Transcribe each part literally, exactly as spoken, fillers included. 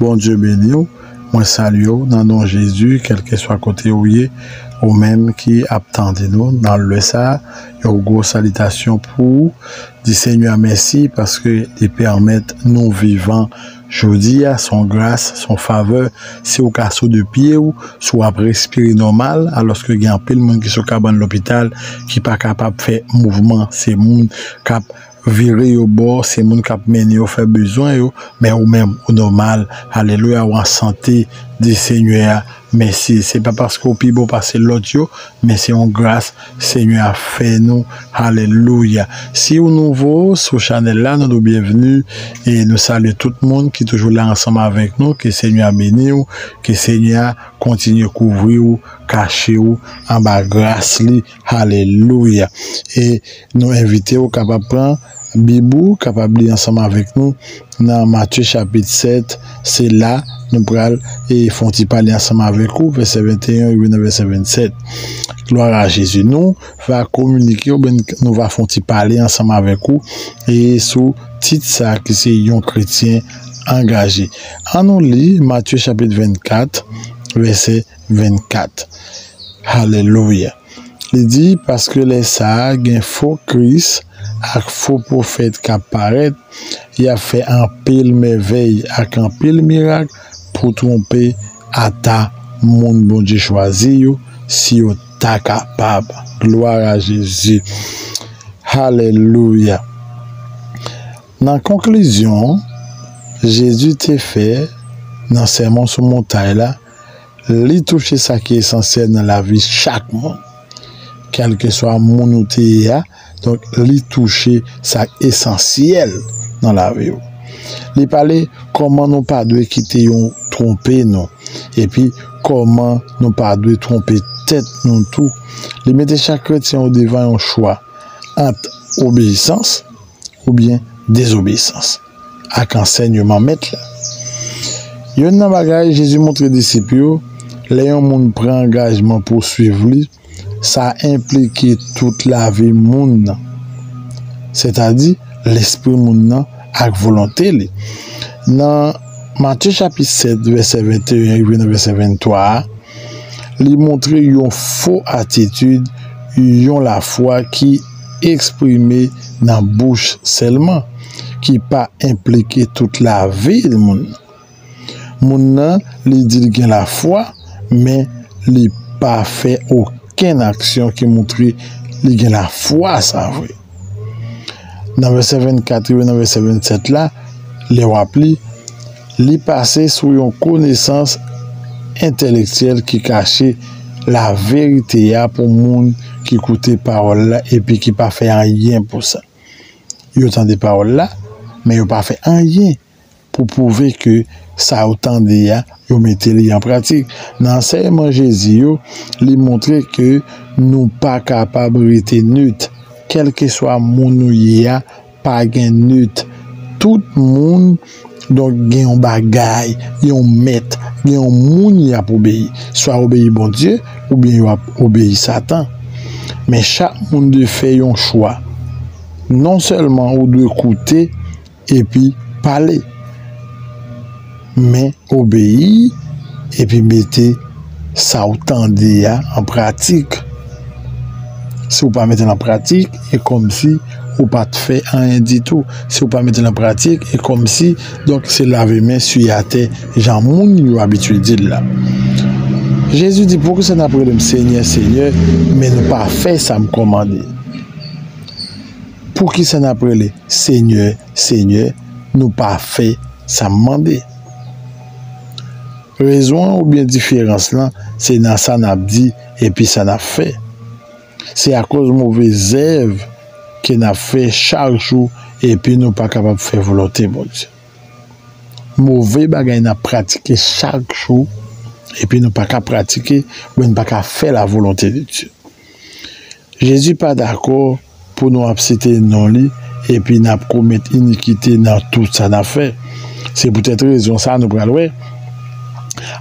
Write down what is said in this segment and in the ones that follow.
Bondye beni w. Mwen salye w nan non Jezi, kèlkeswa kote ou ye, ou menm ki ap tande nou nan lè sa a, yon gwo salitasyon pou ou. Di Senyè a mèsi paske li pèmèt nou vivan jodi a, se yon gras, se yon favè. Si w ka sou de pye w, si w ap respire nòmal, alòske gen anpil moun ki sou kabann lopital, ki pa kapab fè mouvman, se moun k ap vire yo bò, se moun k ap mennen yo fè bezwen yo, men ou menm, ou nòmal. Alelouya, ou an sante, di Senyè a mèsi. Se pa paske ou pi bon pase lòt yo, men se yon gras Senyè a fè nou. Alelouya. Si ou nouvo sou chanèl la, nou di w byenvni e nou salye tout moun ki toujou la ansanm avèk nou. Ke Senyè a beni w, ke Senyè a kontinye kouvri w, kache w anba gras li. Alelouya. E nou envite w kapab pran Bib ou, kapab li ansanm avèk nou nan Matye chapit sèt. Se la nou pral e fè yon ti pale ansanm avèk ou, vèsè venteyen rive nan vèsè vennsèt. Glwa a Jezi. Nou va kominike, oubyen nou va fè yon ti pale ansanm avèk ou e sou tit sa ki se yon kretyen angaje. Ann nou li Matye chapit vennkat, vèsè vennkat. Alelouya. Li di, paske lè sa a, gen fo Kris ak fo pwofèt k ap parèt, y ap fè anpil mèvèy ak anpil mirak pou twonpe ata moun Bondye chwazi yo, si yo ta kapab. Glwa a Jezi. Alelouya. Nan konklizyon Jezi te fè nan Sèmon sou Montay la, li touche sa ki esansyèl nan lavi chak moun, kèlkeswa moun ou te ye a. Donk, li touche sa k esansyèl nan lavi w. Li pale kòman nou pa dwe kite yon twonpe nou, epi kòman nou pa dwe twonpe tèt nou tou. Li mete chak kretyen yo devan yon chwa ant obeyisans oubyen dezobeyisans ak ansèyman Mèt la. Youn nan bagay Jezi montre disip yo, lè yon moun pran angajman pou suiv li, sa enplike tout lavi moun nan, sètadi lespri moun nan ak volonte li. Nan Matye chapit sèt, vèsè venteyen rive nan vèsè venntwa a, li montre yon fo atitid, yon lafwa ki eksprime nan bouch sèlman, ki pa enplike tout lavi moun nan. Moun nan, li di l gen lafwa, men li pa fè okenn aksyon ki montre li gen lafwa sa vre. Nan vèsè vennkat rive nan vèsè vennsèt la, lè w ap li, li pase sou yon konesans entèlektyèl ki kache laverite a pou moun ki koute pawòl la epi ki pa fè anyen pou sa. Yo tande pawòl la, men yo pa fè anyen pou pwouve ke sa yo tande a, yo mete li an pratik. Nan ansèyman Jezi yo, li montre ke nou pa kapab rete nèt. Kèlkeswa moun ou ye a, pa gen nèt. Tout moun, donk, gen yon bagay, gen yon mèt, gen yon moun y ap obeyi. Swa obeyi Bondye, oubyen yo ap obeyi Satan. Men chak moun dwe fè yon chwa. Non sèlman ou dwe koute, epi pale, men obeyi epi mete sa w tande a an pratik. Si w pa mete l an pratik, e kòmsi ou pa t fè anyen ditou. Si w pa mete l an pratik, e kòmsi, donk, se lave men, siye atè, jan moun yo abitye di l la. Jezi di, poukisa n ap rele m Senyè, Senyè, men nou pa fè sa m kòmande? Poukisa n ap rele Senyè, Senyè, nou pa fè sa m mande? Rezon an oubyen diferans lan, se nan sa n ap di epi sa n ap fè. Se akoz move zèv ke n ap fè chak jou epi nou pa kapab fè volonte Bondye. Move bagay n ap pratike chak jou, epi nou pa ka pratike, oubyen nou pa ka fè la volonte de Dye. Jezi pa dakò pou nou ap site non li, epi n ap komèt inikite nan tout sa n ap fè. Se poutèt rezon sa a nou pral wè,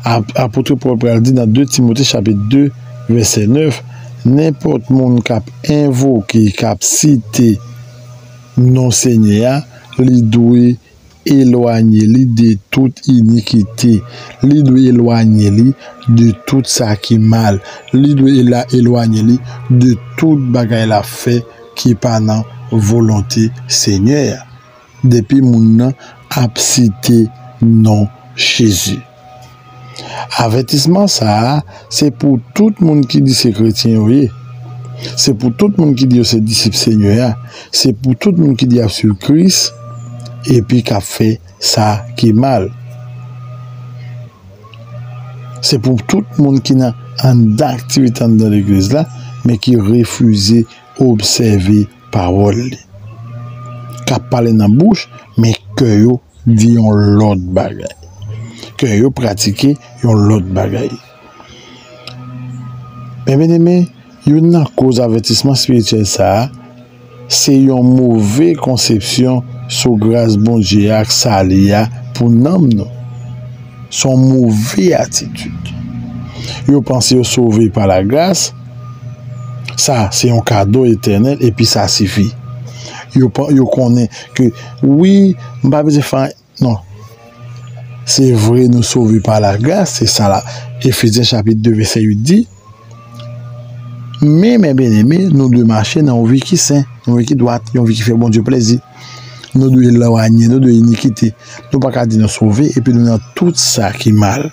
ap-, apot Pòl pral di nan de Timote chapit de, vèsè nèf, nenpòt moun k ap envoke, k ap site non Senyè a, li dwe elwanye li de tout inikite. Li dwe elwanye li de tout sa ki mal. Li dwe ela-, elwanye li de tout bagay l ap fè ki pa nan volonte Senyè a. Depi moun nan ap site non Jezi. Avètisman sa a, se pou tout moun ki di se kretyen yo ye. Se pou tout moun ki di yo se disip Senyè a. Se pou tout moun ki di y ap swiv Kris epi k ap fè sa ki mal. Se pou tout moun ki nan anndan aktivite anndan legliz la, men ki refize obsève pawòl li. K ap pale nan bouch, men kè yo di yon lòt bagay. Kè yo pratike yon lòt bagay. Men byeneme, youn nan koz avètisman espirityèl sa a, se yon move konsepsyon sou gras Bondye a ak sali a pou nanm nou. Se yon move atitid. Yo panse yo sove pa lagras, sa se yon kado etènèl epi sa sifi. Yo pa, yo konnen ke, wi, m pa bezwen fè anyen. Non. Se vre, nou sove pa lagras, se sa la Efezyen chapit de vèsè uit di. Men, men byeneme, nou dwe mache nan yon vi ki sen, yon vi ki dwat, yon vi ki fè Bondye plèzi. Nou dwe elwanye nou de inikite. Nou pa ka di nou sove epi nou nan tout sa ki mal.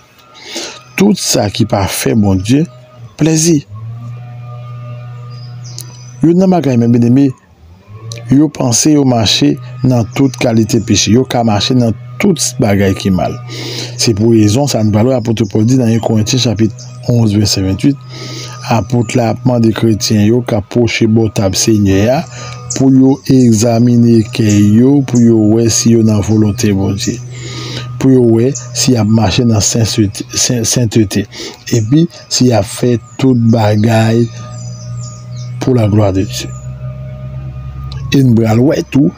Tout sa ki pa fè Bondye plèzi. Youn nan bagay, men byeneme, yo panse yo mache nan tout kalite peche. Yo ka mache nan tout bagay ki mal. Se pou rezon sa a nou pral wè apot Pòl di nan en Korentyen chapit onz vèsè venntuit, apot la ap mande kretyen yo k ap pwoche bò tab Senyè a pou yo egzamine kè yo, pou yo wè si yo nan volonte Bondye, pou yo wè si y ap mache nan sensite-, sen-, sentete, epi si y ap fè tout bagay pour la gloire de Dieu. E n pral wè tou,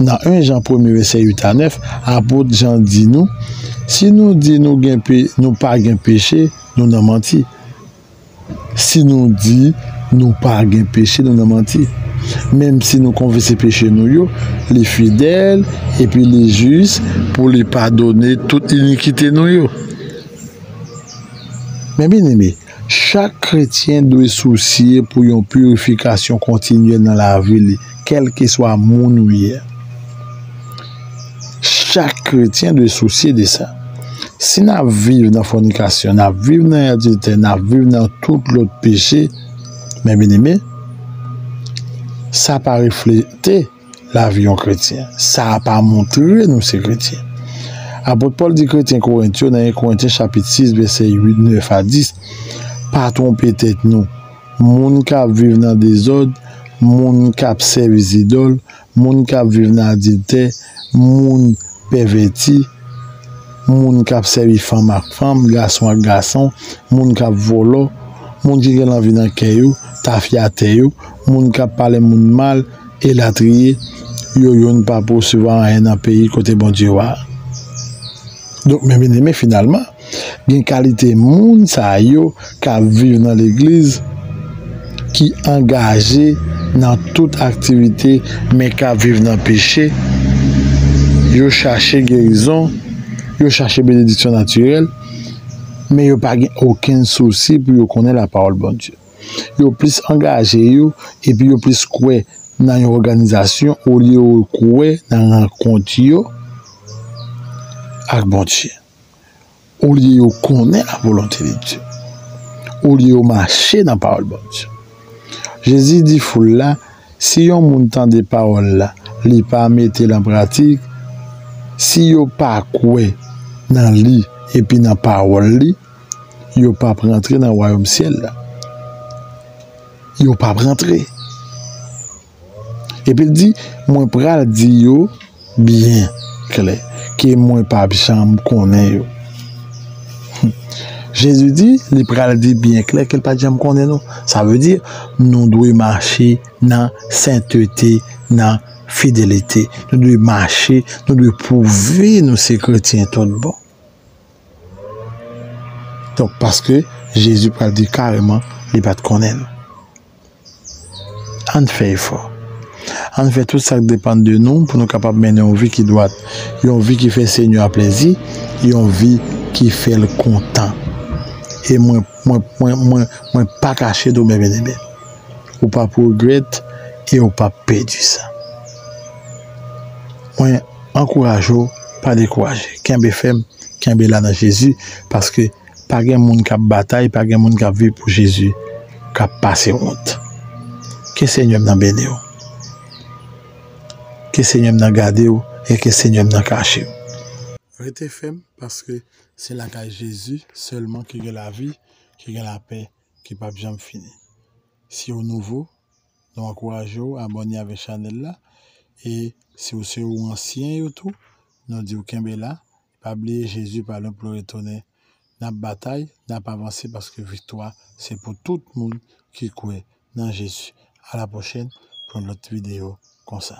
nan en Jan premye vèsè uit a nèf, apot Jan di nou, si nou di nou gen pe-, nou pa gen peche, nou nan manti. Si nou di nou pa gen peche, nou nan manti. Menm si nou konfese peche nou yo, li fidèl epi li jis pou li padone tout inikite nou yo. Men byeneme, chak kretyen dwe sousye pou yon pirifikasyon kontinyèl nan lavi li, kèlkeswa moun ou ye a. Chak kretyen dwe sousye de sa. Si n ap viv nan fònikasyon, n ap viv nan adiltè, n ap viv nan tout lòt peche, men byeneme, sa pa reflete lavi yon kretyen. Sa a pa montre nou se kretyen. Apot Pòl di kretyen Korent yo nan en Korentyen chapit sis, vèsè uit, nèf a dis, pa twonpe tèt nou. Moun k ap viv nan dezòd, moun k ap sèvi zidòl, moun k ap viv nan adiltè, moun pèvèti, moun k ap sèvi fanm ak fanm, gason ak gason, moun k ap vòlò, moun ki gen lanvi nan kè yo, tafyatè yo, moun k ap pale moun mal, elatriye, yo youn p ap resevwa anyen nan peyi kote Bondye yo a. Donk, men byeneme, finalman, gen kalite moun sa yo k ap viv nan legliz, ki angaje nan tout aktivite, men k ap viv nan peche. Yo chache gerizon, yo chache benediksyon natirèl, men yo pa gen okenn sousi pou yo konnen lapawòl Bondye. Yo plis angaje yo, epi yo plis kwè nan yon òganizasyon olye yo kwè nan rankont yo ak Bondye. Olye yo konnen lavolonte de Dye. Olye yo mache nan pawòl Bondye. Jezi di foul la, si yon moun tande pawòl la, li pa mete l an pratik, si yo pa kwè nan li epi nan pawòl li, yo p ap rantre nan wayòm syèl la. Yo p ap rantre. Epi l di, mwen pral di yo byen klè ke mwen p ap janm konnen yo. Jezi di, li pral di byen klè ke l pa t janm konnen nou. Sa vle di, nou dwe mache nan sentete, nan fidelite. Nou dwe mache, nou dwe pwouve nou se kretyen tout bon. Donk, paske Jezi pral di kareman, li pa t konnen nou. Ann fè efò. Ann fè tout sa k depann de nou pou nou kapab mennen yon vi ki dwat, yon vi ki fè Senyè a plezi, yon vi ki fè l kontan. E mwen, mwen, mwen, mwen, mwen pa kache tou, men byeneme. Ou p ap regrèt e ou p ap pèdi sa. Mwen ankouraje w, pa dekouraje. Kenbe fèm, kenbe la nan Jezi, paske pa gen moun k ap batay, pa gen moun k ap viv pou Jezi k ap pase wont. Ke Senyè m nan beni w. Ke Senyè m nan gade w e ke Senyè m nan kache w. Rete fèm, paske se lakay Jezi sèlman ki gen lavi, ki gen lapè, ki p ap janm fini. Si w nouvo, nou ankouraje w abòne avèk chanèl la. E si w se yon ansyen yo tou, nou di w kenbe la. Pa bliye Jezi pa lwen pou l retounen. N ap batay, n ap avanse paske viktwa se pou tout moun ki kwè nan Jezi. A la pwochèn pou yon lòt videyo konsa.